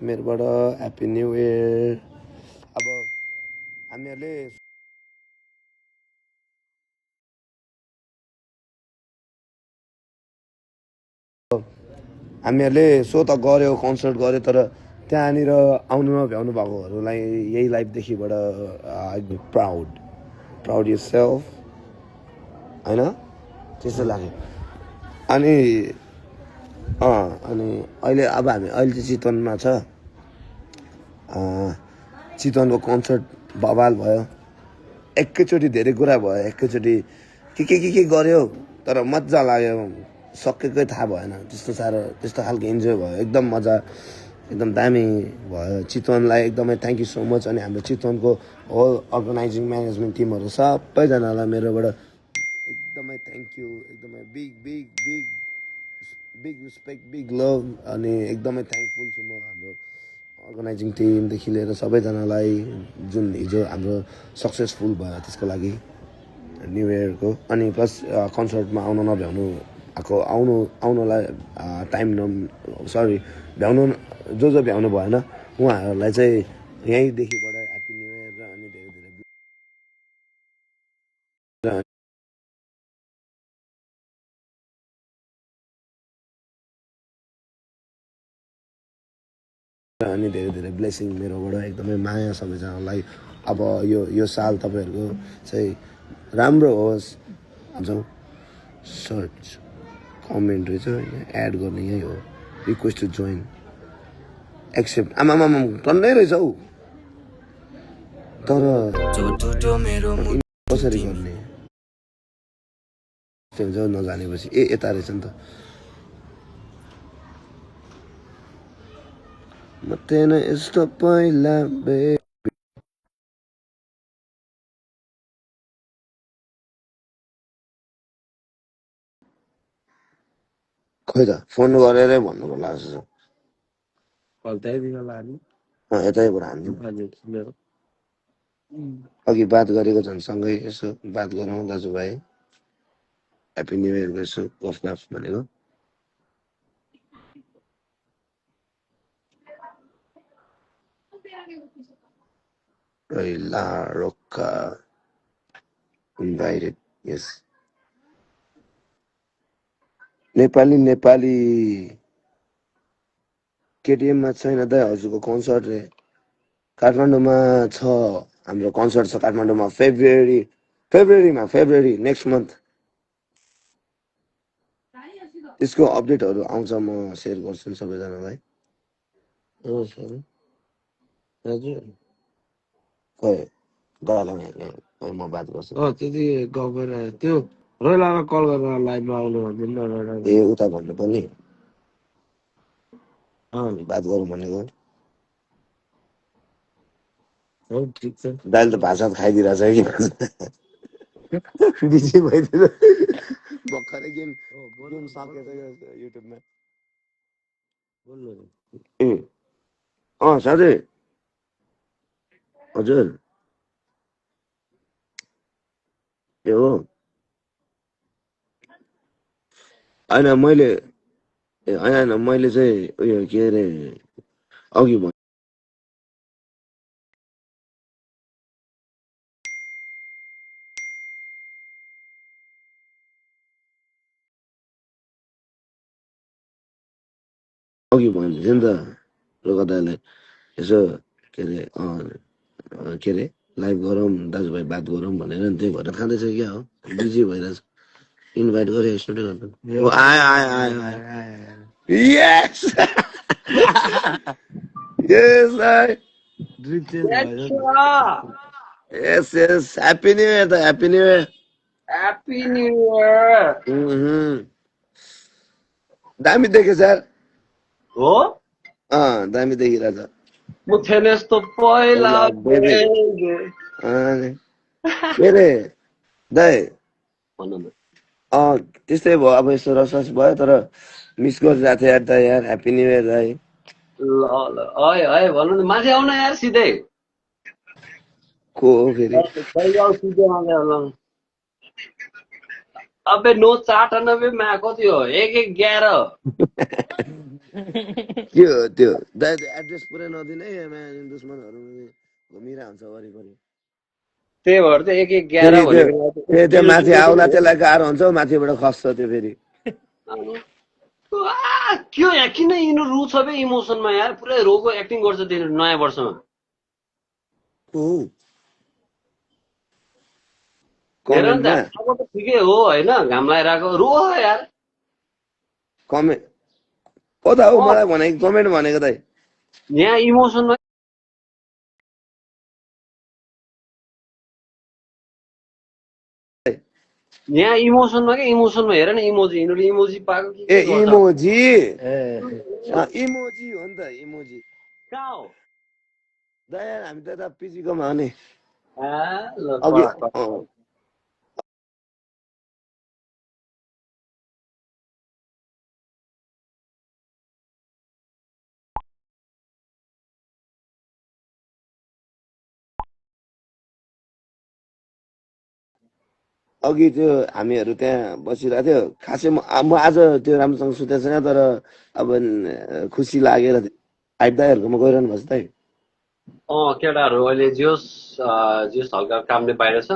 मेरोबाट happy new year. अब हामीहरूले सो त गऱ्यो, कन्सर्ट गऱ्यो, तर त्यहाँनिर आउनु नभ्याउनु भएकोहरूलाई यही लाइफदेखिबाट प्राउड यर सेल्फ होइन, त्यस्तो लाग्यो। अनि अहिले अब हामी अहिले चाहिँ चितवनमा छ। चितवनको कन्सर्ट बवाल भयो, एकैचोटि धेरै कुरा भयो, एकैचोटि के गऱ्यो, तर मजा लाग्यो, सकेकै थाहा भएन, त्यस्तो साह्रो त्यस्तो खालको इन्जोय भयो, एकदम मजा, एकदम दामी भयो। चितवनलाई एकदमै थ्याङ्क यू सो मच। अनि हाम्रो चितवनको होल अर्गनाइजिङ म्यानेजमेन्ट टिमहरू सबैजनालाई मेरोबाट एकदमै थ्याङ्क यू, एकदमै big big big big respect, big love. अनि एकदमै थ्याङ्कफुल छु म हाम्रो अर्गनाइजिङ टिमदेखि लिएर सबैजनालाई, जुन हिजो हाम्रो सक्सेसफुल भयो त्यसको लागि न्यु इयरको। अनि प्लस कन्सर्टमा आउन नभ्याउनु आएको, आउनलाई टाइम भ्याउनु जो भ्याउनु भएन उहाँहरूलाई चाहिँ यहीँदेखिबाट ह्याप्पी न्यु इयर र अनि धेरै धेरै अनि धेरै धेरै ब्लेसिङ मेरोबाट, एकदमै माया सबैजनालाई। अब यो साल तपाईँहरूको चाहिँ राम्रो होस्। जाउँ सर्च कमेन्ट रहेछ, यहाँ एड गर्ने यही हो, रिक्वेस्ट टु जोइन एक्सेप्ट। आमामा टन्नै रहेछ हौ, तर कसरी गर्ने नजानेपछि। यता रहेछ नि त, म तेन यस्तो पहिला खोइ त फोन गरेरै भन्नुको लाग्छ। यतैबाट हान्नु, अघि बात गरेको झन् सँगै यसो बात गरौँ दाजुभाइ, ह्याप्पी न्यु इयरको यसो गफ गफ भनेको। La Roca invited, yes. Nepali केटिएममा छैन त हजुरको कन्सर्ट रे, काठमाडौँमा छ। हाम्रो कन्सर्ट छ काठमाडौँमा फेब्रुअरी नेक्स्ट मन्थ। त्यसको अपडेटहरू आउँछ, म सेयर गर्छु नि सबैजनालाई। म बात गर्छु त्यति गएर त्यो रोइलालाई कल गरेर लाइभमा आउनु भन्दैन, ए उता भन्नु पर्ने बात गरौँ भनेको। ठिक छ, दाइले त भात सात खाइदिइरहेछ कि बिजी भइदिएर भर्खरै गेम सकेछ युट्युबमा। ए साथै हजुर ए हो होइन, मैले चाहिँ उयो के अरे अघि भन्दै थियो नि त रोका दाइलाई, यसो के अरे लाइभ गरौँ दाजुभाइ बात गरौँ भनेर नि, त्यही भएर खाँदैछ क्या हो, बिजी भइरहेछ। इन्भाइट गरेँ एकचोटि गर्दा यस यस ह्याप्पी न्यु इयर त ह्याप्पी न्यु इयर दामी देखेँ सर हो, दामी देखिरहेछ। म थिएन यस्तो पहिला के अरे दाइ त्यस्तै भयो, अब यस्तो रसरस भयो, तर मिस गरिरहेको थियो यार त यार। ह्याप्पी न्यु इयर दाइ। ल है भन्नु नि, माथि आउन यार सिधै। को हो फेरि? अबे 998 में कति हो, 111 के हो त्यो दाइ एड्रेस पुरै नदिने दुश्मनहरू घुमिरहेको हुन्छ वरिपरि त्यही भएर चाहिँ 1-1-11 फेरि त्यो भनेको फेरि त्यो जिरो माथि जिरो आउला पनि त्यसलाई गाह्रो हुन्छ हौ माथिबाट खस्छ त्यो फेरि हो। के हो यहाँ किन यिनीहरू रु छ बे इमोसनमा यार पुरै रोको एक्टिङ गर्छ तिनीहरू नयाँ वर्षमा ऊ हेर नि त कमेन्टमा अब त ठिकै हो होइन घाम लगाइरहेको रो यार कमेन्ट हो त हौ अँ मलाई भनेको कमेन्ट भनेको दाइ यहाँ इमोसनमा यहाँ इमोसनमा क्या इमोसनमा हेर न इमोजी यिनीहरूले इमोजी पाएको ए के गर्छ इमोजी इमोजी हो नि त इमोजी कहाँ हो दाइ यार हामी त यता पिजीकोमा हो नि ल अघि कडा कडा अघि त्यो हामीहरू त्यहाँ बसिरहेको थियो खासै म आज त्यो राम्रोसँग सुतेको छैन तर अब खुसी लागेर हाइट दाईहरूकोमा गइरहनु भएको छ त केटाहरू अहिले जियोस् जियोस् हल्का कामले बाहिर छ